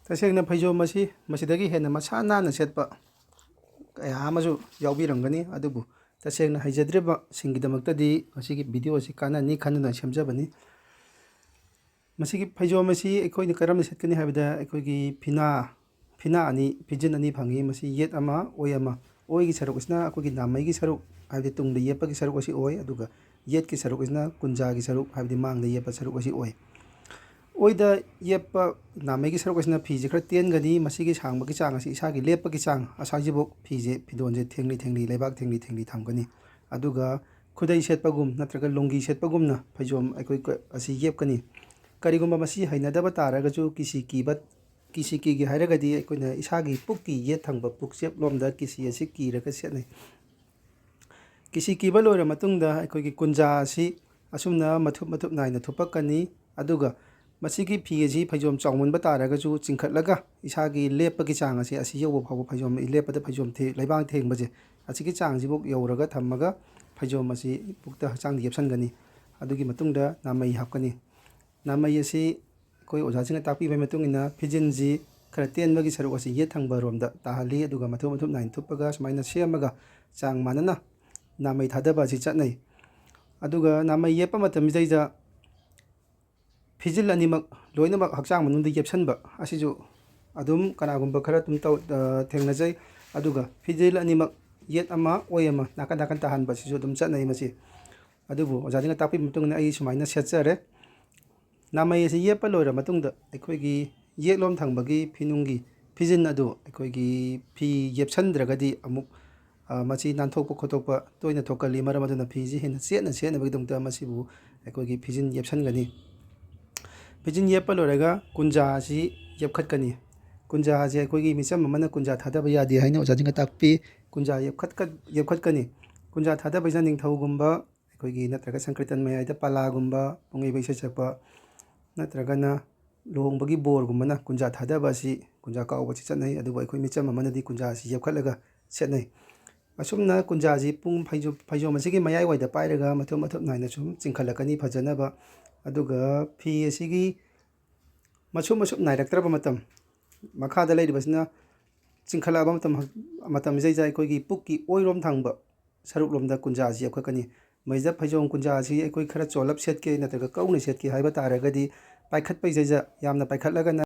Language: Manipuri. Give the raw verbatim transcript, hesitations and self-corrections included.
ꯇꯁꯦꯡꯅ ꯐꯩꯖꯣꯝ ꯑꯁꯤ ꯃꯁꯤꯗꯒꯤ ꯍꯦꯟꯅ ꯃꯁꯥ ꯅꯥꯟꯅ ꯁꯦꯠꯄ ꯀꯌꯥ ꯑꯃꯁꯨ ꯌꯥꯎꯕꯤꯔꯝꯒꯅꯤ, ꯑꯗꯨꯕꯨ ꯇꯁꯦꯡꯅ ꯍꯩꯖꯗ꯭ꯔꯤꯕꯁꯤꯡꯒꯤꯗꯃꯛꯇꯗꯤ ꯃꯁꯤꯒꯤ ꯚꯤꯗꯤꯑꯣ ꯑꯁꯤ ꯀꯥꯟꯅꯅꯤ ꯈꯟꯗꯨꯅ ꯁꯦꯝꯖꯕꯅꯤ꯫ ꯃꯁꯤꯒꯤ ꯐꯩꯖꯣꯝ ꯑꯁꯤ ꯑꯩꯈꯣꯏꯅ ꯀꯔꯝꯅ ꯁꯦꯠꯀꯅꯤ ꯍꯥꯏꯕꯗ, ꯑꯩꯈꯣꯏꯒꯤ ꯐꯤꯅꯥ, ꯐꯤꯅꯥ ꯑꯅꯤ, ꯐꯤꯖꯤꯟ ꯑꯅꯤ ꯐꯪꯉꯤ꯫ ꯃꯁꯤ ꯌꯦꯠ ꯑꯃ, ꯑꯣꯏ ꯑꯃ꯫ ꯑꯣꯏꯒꯤ ꯁꯔꯨꯛ ꯑꯁꯤꯅ ꯑꯩꯈꯣꯏꯒꯤ ꯅꯥꯃꯩꯒꯤ ꯁꯔꯨꯛ, ꯍꯥꯏꯕꯗꯤ ꯇꯨꯡꯗ ꯌꯦꯞꯄꯒꯤ ꯁꯔꯨꯛ ꯑꯁꯤ ꯑꯣꯏ, ꯑꯗꯨꯒ ꯌꯦꯠꯀꯤ ꯁꯔꯨꯛ ꯑꯁꯤꯅ ꯀꯨꯟꯖꯥꯒꯤ ꯁꯔꯨꯛ, ꯍꯥꯏꯕꯗꯤ ꯃꯥꯡꯗ ꯌꯦꯞꯄ ꯁꯔꯨꯛ ꯑꯁꯤ ꯑꯣꯏ꯫ ꯑꯣꯏꯗ ꯌꯦꯞꯄ ꯅꯥꯃꯩꯒꯤ ꯁꯔꯨꯛ ꯑꯁꯤꯅ ꯐꯤꯁꯦ ꯈꯔ ꯇꯦꯟꯒꯅꯤ꯫ ꯃꯁꯤꯒꯤ ꯁꯥꯡꯕꯒꯤ ꯆꯥꯡ ꯑꯁꯤ ꯏꯁꯥꯒꯤ ꯂꯦꯞꯄꯒꯤ ꯆꯥꯡ ꯑꯁꯥꯏꯁꯤꯐꯥꯎ ꯐꯤꯁꯦ, ꯐꯤꯗꯣꯟꯁꯦ ꯊꯦꯡꯂꯤ ꯊꯦꯡꯂꯤ, ꯂꯩꯕꯥꯛ ꯊꯦꯡꯂꯤ ꯊꯦꯡꯂꯤ ꯊꯝꯒꯅꯤ꯫ ꯑꯗꯨꯒ ꯈꯨꯗꯩ ꯁꯦꯠꯄꯒꯨꯝ ꯅꯠꯇ꯭ꯔꯒ ꯂꯨꯡꯒꯤ ꯁꯦꯠꯄꯒꯨꯝꯅ ꯐꯩꯖꯣꯝ ꯑꯩꯈꯣꯏ ꯀ-, ꯑꯁꯤ ꯌꯦꯞꯀꯅꯤ꯫ ꯀꯔꯤꯒꯨꯝꯕ ꯃꯁꯤ ꯍꯩꯅꯗꯕ ꯇꯥꯔꯒꯁꯨ ꯀꯤꯁꯤ ꯀꯤꯕ, ꯀꯤꯁꯤ ꯀꯤꯒꯦ ꯍꯥꯏꯔꯒꯗꯤ ꯑꯩꯈꯣꯏꯅ ꯏꯁꯥꯒꯤ ꯄꯨꯛꯀꯤ ꯌꯦꯠ ꯊꯪꯕ ꯄꯨꯛꯆꯦꯞ ꯂꯣꯝꯗ ꯀꯤꯁꯤ ꯑꯁꯤ ꯀꯤꯔꯒ ꯁꯦꯠꯅꯩ꯫ ꯀꯤꯁꯤ ꯀꯤꯕ ꯂꯣꯏꯔ ꯃꯇꯨꯡꯗ ꯑꯩꯈꯣꯏꯒꯤ ꯀꯨꯟꯖꯥ ꯑꯁꯤ ꯑꯁꯨꯝꯅ ꯃꯊꯨꯞ ꯃꯊꯨꯞ ꯅꯥꯏꯅ ꯊꯨꯞꯄꯛꯀꯅꯤ꯫ ꯑꯗꯨꯒ ꯃꯁꯤꯒꯤ ꯐꯤ ꯑꯁꯤ ꯐꯩꯖꯣꯝ ꯆꯥꯎꯃꯟꯕ ꯇꯥꯔꯒꯁꯨ ꯆꯤꯡꯈꯠꯂꯒ ꯏꯁꯥꯒꯤ ꯂꯦꯞꯄꯒꯤ ꯆꯥꯡ ꯑꯁꯤ, ꯑꯁꯤ ꯌꯧꯕ ꯐꯥꯎꯕ ꯐꯩꯖꯣꯝ, ꯂꯦꯞꯄꯗ ꯐꯩꯖꯣꯝ ꯊꯦ-, ꯂꯩꯕꯥꯛ ꯊꯦꯡꯕꯁꯦ, ꯑꯁꯤꯒꯤ ꯆꯥꯡꯁꯤꯐꯥꯎ ꯌꯧꯔꯒ ꯊꯝꯃꯒ ꯐꯩꯖꯣꯝ ꯑꯁꯤ ꯄꯨꯛꯇ ꯍꯛꯆꯥꯡꯗ ꯌꯦꯞꯁꯟꯒꯅꯤ꯫ ꯑꯗꯨꯒꯤ ꯃꯇꯨꯡꯗ ꯅꯥꯃꯩ ꯍꯥꯞꯀꯅꯤ꯫ ꯅꯥꯃꯩ ꯑꯁꯤ ꯑꯩꯈꯣꯏ ꯑꯣꯖꯥꯁꯤꯡꯅ ꯇꯥꯛꯄꯤꯕꯒꯤ ꯃꯇꯨꯡ ꯏꯟꯅ ꯐꯤꯖꯤꯟꯁꯤ ꯈꯔ ꯇꯦꯟꯕꯒꯤ ꯁꯔꯨꯛ ꯑꯁꯤ ꯌꯦꯠ ꯊꯪꯕ ꯔꯣꯝꯗ ꯇꯥꯍꯜꯂꯤ, ꯑꯗꯨꯒ ꯃꯊꯨꯞ ꯃꯊꯨꯞ ꯅꯥꯏꯅ ꯊꯨꯞꯄꯒ ꯁꯨꯃꯥꯏꯅ ꯁꯦꯝꯃꯒ ꯆꯥꯡ ꯃꯥꯟꯅꯅ ꯅꯥꯃꯩ ꯊꯥꯗꯕ ꯑꯁꯤ ꯆꯠꯅꯩ꯫ ꯑꯗꯨꯒ ꯅꯥꯃꯩ ꯌꯦꯞꯄ ꯃꯇꯝꯁꯤꯗꯩꯗ ꯐꯤꯖꯤꯜ ꯑꯅꯤꯃꯛ ꯂꯣꯏꯅꯃꯛ ꯍꯛꯆꯥꯡ ꯃꯅꯨꯡꯗ ꯌꯦꯞꯁꯟꯕ ꯑꯁꯤꯁꯨ ꯑꯗꯨꯝ ꯀꯅꯥꯒꯨꯝꯕ ꯈꯔ ꯑꯗꯨꯝ ꯇꯧ-, ꯑ, ꯊꯦꯡꯅꯖꯩ꯫ ꯑꯗꯨꯒ ꯐꯤꯖꯤꯜ ꯑꯅꯤꯃꯛ ꯌꯦꯠ ꯑꯃ ꯑꯣꯏ ꯑꯃ ꯅꯥꯀꯟ ꯅꯥꯀꯟ ꯇꯥꯍꯟꯕ ꯑꯁꯤꯁꯨ ꯑꯗꯨꯝ ꯆꯠꯅꯩ꯫ ꯃꯁꯤ ꯑꯗꯨꯕꯨ ꯑꯣꯖꯥꯁꯤꯡꯅ ꯇꯥꯛꯄꯤꯕ ꯃꯇꯨꯡ ꯏꯟꯅ ꯑꯩ ꯁꯨꯃꯥꯏꯅ ꯁꯦꯠꯆꯔꯦ꯫ ꯅꯥꯃꯩ ꯑꯁꯤ ꯌꯦꯞꯄ ꯂꯣꯏꯔ ꯃꯇꯨꯡꯗ ꯑꯩꯈꯣꯏꯒꯤ ꯌꯦꯠꯂꯣꯝ ꯊꯪꯕꯒꯤ ꯐꯤꯅꯨꯡꯒꯤ ꯐꯤꯖꯤꯟ ꯑꯗꯨ ꯑꯩꯈꯣꯏꯒꯤ ꯐꯤ ꯌꯦꯞꯁꯟꯗ꯭ꯔꯒꯗꯤ ꯑꯃꯨꯛ, ꯑ, ꯃꯁꯤ ꯅꯥꯟꯊꯣꯛꯄ ꯈꯣꯠꯇꯣꯛꯄ ꯇꯣꯏꯅ ꯊꯣꯛꯀꯜꯂꯤ꯫ ꯃꯔꯝ ꯑꯗꯨꯅ ꯐꯤꯁꯤ ꯍꯦꯟꯅ ꯆꯦꯠꯅ ꯆꯦꯠꯅꯕꯒꯤꯗꯃꯛꯇ ꯃꯁꯤꯕꯨ ꯑꯩꯈꯣꯏꯒꯤ ꯐꯤꯖꯤꯟ ꯌꯦꯞꯁꯟꯒꯅꯤ꯫ ꯐꯤꯖꯤꯟ ꯌꯦꯞꯄ ꯂꯣꯏꯔꯒ ꯀꯨꯟꯖꯥ ꯑꯁꯤ ꯌꯦꯞꯈꯠꯀꯅꯤ꯫ ꯀꯨꯟꯖꯥ ꯑꯁꯤ ꯑꯩꯈꯣꯏꯒꯤ ꯃꯤꯆꯝ ꯑꯃꯅ ꯀꯨꯟꯖꯥ ꯊꯥꯗꯕ ꯌꯥꯗꯦ ꯍꯥꯏꯅ ꯑꯣꯖꯥꯁꯤꯡꯅ ꯇꯥꯛꯄꯤ꯫ ꯀꯨꯟꯖꯥ ꯌꯦꯞꯈꯠꯀ-, ꯌꯦꯞꯈꯠꯀꯅꯤ꯫ ꯀꯨꯟꯖꯥ ꯊꯥꯗꯕꯁꯤꯅ ꯅꯤꯡꯊꯧꯒꯨꯝꯕ, ꯑꯩꯈꯣꯏꯒꯤ ꯅꯠꯇ꯭ꯔꯒ ꯁꯪꯀ꯭ꯔꯤꯇꯟ ꯃꯌꯥꯏꯗ ꯄꯂꯥꯒꯨꯝꯕ, ꯄꯨꯡꯉꯩꯕ ꯏꯁꯩ ꯁꯛꯄ, ꯅꯠꯇ꯭ꯔꯒꯅ ꯂꯨꯍꯣꯡꯕꯒꯤ ꯕꯣꯔꯒꯨꯝꯕꯅ ꯀꯨꯟꯖꯥ ꯊꯥꯗꯕ ꯑꯁꯤ, ꯀꯨꯟꯖꯥ ꯀꯥꯎꯕ ꯑꯁꯤ ꯆꯠꯅꯩ꯫ ꯑꯗꯨꯕꯨ ꯑꯩꯈꯣꯏ ꯃꯤꯆꯝ ꯑꯃꯅꯗꯤ ꯀꯨꯟꯖꯥ ꯑꯁꯤ ꯌꯦꯞꯈꯠꯂꯒ ꯁꯦꯠꯅꯩ꯫ ꯑꯁꯨꯝꯅ ꯀꯨꯟꯖꯥꯁꯤ ꯄꯨꯡ ꯐꯩꯖꯣꯝ, ꯐꯩꯖꯣꯝ ꯑꯁꯤꯒꯤ ꯃꯌꯥꯏꯋꯥꯏꯗ ꯄꯥꯏꯔꯒ ꯃꯊꯨꯞ ꯃꯊꯨꯞ ꯅꯥꯏꯅ ꯁꯨꯝ ꯆꯤꯡꯈꯠꯂꯛꯀꯅꯤ ꯐꯖꯅꯕ꯫ ꯑꯗꯨꯒ ꯐꯤ ꯑꯁꯤꯒꯤ ꯃꯁꯨꯞ ꯃꯁꯨꯞ ꯅꯥꯏꯔꯛꯇ꯭ꯔꯕ ꯃꯇꯝ, ꯃꯈꯥꯗ ꯂꯩꯔꯤꯕꯁꯤꯅ ꯆꯤꯡꯈꯠꯂꯛꯑꯕ ꯃꯇꯝ, ꯃꯇꯝꯁꯤꯗꯩꯗ ꯑꯩꯈꯣꯏꯒꯤ ꯄꯨꯛꯀꯤ ꯑꯣꯏꯔꯣꯝ ꯊꯪꯕ ꯁꯔꯨꯛꯂꯣꯝꯗ ꯀꯨꯟꯖꯥꯁꯤ ꯌꯣꯠꯈꯠꯀꯅꯤ꯫ ꯃꯁꯤꯗ ꯐꯩꯖꯣꯝ ꯀꯨꯟꯖꯥꯁꯤ ꯑꯩꯈꯣꯏ ꯈꯔ ꯆꯣꯜꯂꯞ ꯁꯦꯠꯀꯦ ꯅꯠꯇ꯭ꯔꯒ ꯀꯧꯅ ꯁꯦꯠꯀꯦ ꯍꯥꯏꯕ ꯇꯥꯔꯒꯗꯤ, ꯄꯥꯏꯈꯠꯄꯩꯁꯤꯗ ꯌꯥꯝꯅ ꯄꯥꯏꯈꯠꯂꯒꯅ